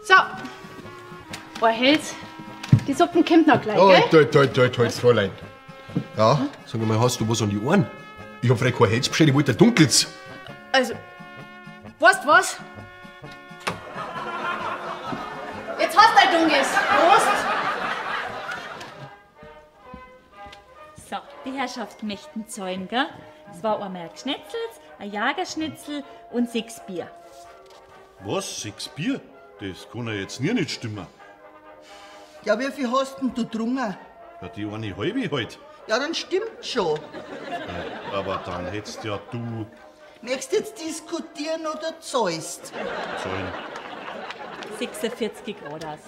So. Oh, Hels, die Suppen kommt noch gleich, Oh, gell? toi, toi, toi, toi, Fräulein. Ja? Sag mal, hast du was an die Ohren? Ich hab vielleicht kein Hels bestellt, ich wollte ein Dunkels. Also, weißt was? Jetzt hast du ein Dunkels. Prost! So, die Herrschaft möchten zahlen, gell? Es war einmal ein Geschnetzels, ein Jagerschnitzel und 6 Bier. Was? 6 Bier? Das kann ja jetzt nie nicht stimmen. Ja, wie viel hast denn du getrunken? Ja, die eine halbe halt. Ja, dann stimmt schon. Aber dann hättest ja du Möchtest jetzt diskutieren oder zahlst? zahlen. 46 Grad aus.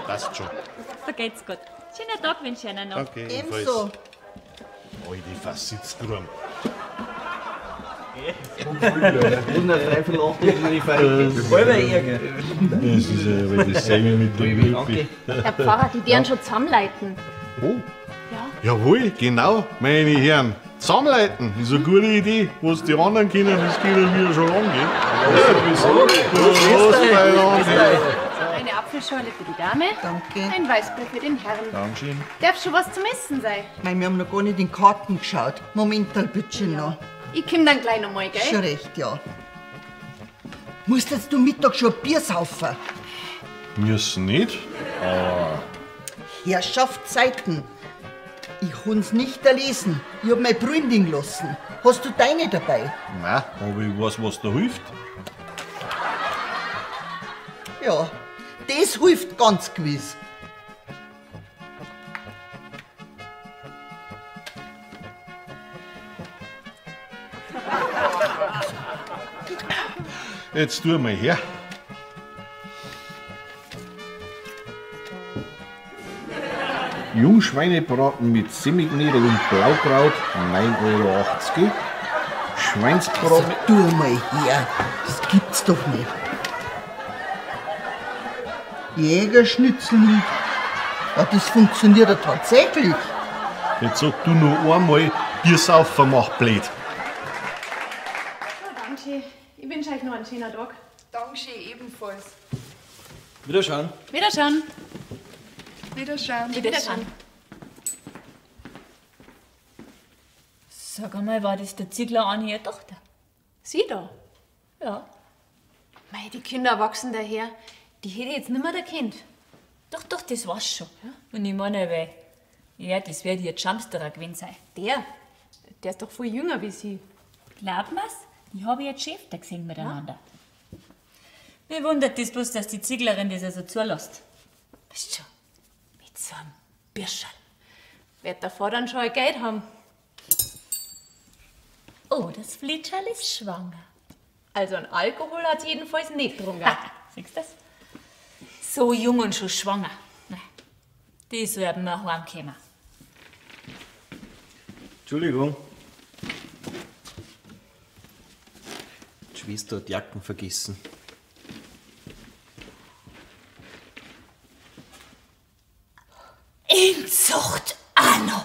Passt schon. Vergeht's gut. Schönen Tag wünsche ich Ihnen noch. Danke. Ebenso. Alte Fassitzkram. Das ist ja aber dasselbe mit dem Glück. Herr Pfarrer, die werden schon zusammenleiten. Oh. Ja. Jawohl, genau, meine Herren. Zusammenleiten ist eine gute Idee. Was die anderen können, das können wir schon lange. Gell? Prost, Eine Apfelschorle für die Dame. Danke. Ein Weißbier für den Herrn. Dankeschön. Darf schon was zum Essen sein? Mei, wir haben noch gar nicht in die Karten geschaut. Moment, bitte noch. Ich komm dann gleich nochmal, gell? Schon recht, ja. Musst jetzt du Mittag schon ein Bier saufen? Müssen nicht. Herrschaftszeiten. Ich kann's nicht erlesen. Ich hab mein Brühen liegen lassen. Hast du deine dabei? Nein, aber ich weiß, was da hilft. Ja, das hilft ganz gewiss. Jetzt tu mal her. Jungschweinebraten mit Semmelknödel und Blaukraut, 9,80 Euro. Schweinsbraten. Tu mal her. Das gibt's doch nicht. Jägerschnitzel mit. Ja, das funktioniert ja tatsächlich. Jetzt sag du nur einmal, Biersaufen macht blöd. So, danke. Ich wünsche euch noch einen schönen Tag. Dankeschön, ebenfalls. Wiederschauen. Wiederschauen. Wiederschauen. Wiederschauen. Sag einmal, war das der Ziegler an ihre Tochter? Sie da? Ja. Mei, die Kinder wachsen daher. Die hätte ich jetzt nimmer erkannt. Doch, doch, das war's schon. Und ich meine, weil, ja, das wird ihr Jumpsterer gewesen sein. Der? Der ist doch viel jünger wie sie. Glaub mir's, ich habe jetzt Chef da gesehen miteinander. Mir wundert das bloß, dass die Zieglerin das also zulässt. Weißt schon, mit so einem Birscherl. Wird der Vater dann schon ein Geld haben. Oh, das Flitscherl ist schwanger. Also an Alkohol hat sie jedenfalls nicht getrunken. Ha, siehst du das? So jung und schon schwanger. Na, die sollten wir heimkommen. Entschuldigung. Die Schwester hat Jacken vergessen. Inzucht, Anno!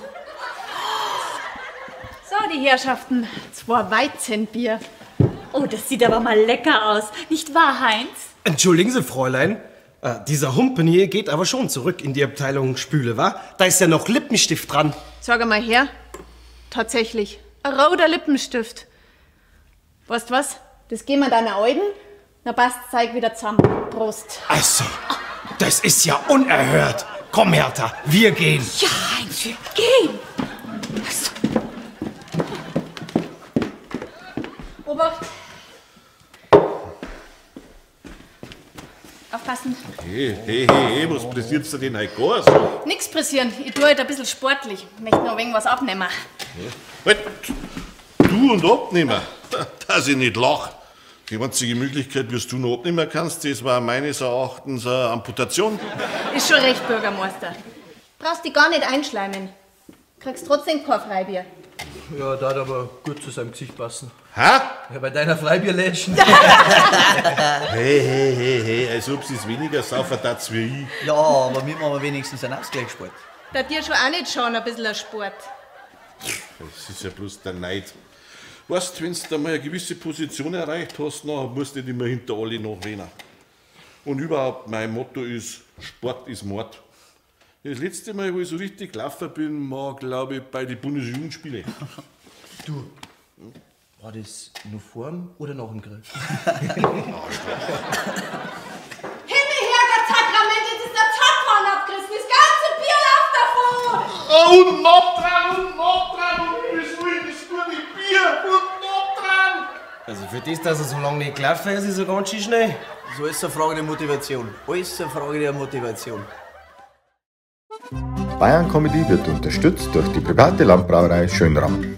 So, die Herrschaften, 2 Weizenbier. Oh, das sieht aber mal lecker aus. Nicht wahr, Heinz? Entschuldigen Sie, Fräulein. Dieser Humpen hier geht aber schon zurück in die Abteilung Spüle, wa? Da ist ja noch Lippenstift dran. Sag mal her. Tatsächlich, ein roter Lippenstift. Weißt was? Das geben wir deiner Alten, dann passt das Zeug wieder zusammen. Prost. Also, das ist ja unerhört. Komm, Hertha, wir gehen. Ja, Heinz, wir gehen. Also. Obacht. Aufpassen. Hey, hey, hey, hey, was pressiert's dir denn heute gar so? Nix pressieren. Ich tue heute ein bisschen sportlich. Möchte noch ein wenig was abnehmen. Halt, du und abnehmen, dass ich nicht lach. Die einzige Möglichkeit, wie du noch abnehmen kannst, das war meines Erachtens eine Amputation. Ist schon recht, Bürgermeister. Brauchst dich gar nicht einschleimen. Kriegst trotzdem kein Freibier. Ja, da hat aber gut zu seinem Gesicht passen. Ha? Ja, bei deiner Freibierlädchen. Hey, hey, hey, hey, als ob sie's weniger saufen tat wie ich. Ja, aber wir machen wenigstens einen Ausgleichssport. Da dir schon auch nicht schauen, ein bisschen ein Sport. Das ist ja bloß der Neid. Weißt, wenn du mal eine gewisse Position erreicht hast, dann musst du nicht immer hinter alle nachrennen. Und überhaupt, mein Motto ist, Sport ist Mord. Das letzte Mal, wo ich so richtig gelaufen bin, war, glaube ich, bei den Bundesjugendspielen. Du, war das noch vorm oder nach dem Krieg? Himmel, Herrgott, Sakrament, jetzt ist der Zapfhahn abgerissen, das ganze Bier läuft davon! Oh, und noch dran, und noch dran, und das gute Bier, und noch dran! Also für das, dass er so lange nicht gelaufen ist, ist er ganz schön schnell. So ist eine Frage der Motivation. Alles eine Frage der Motivation. Bayern Comedy wird unterstützt durch die private Landbrauerei Schönram.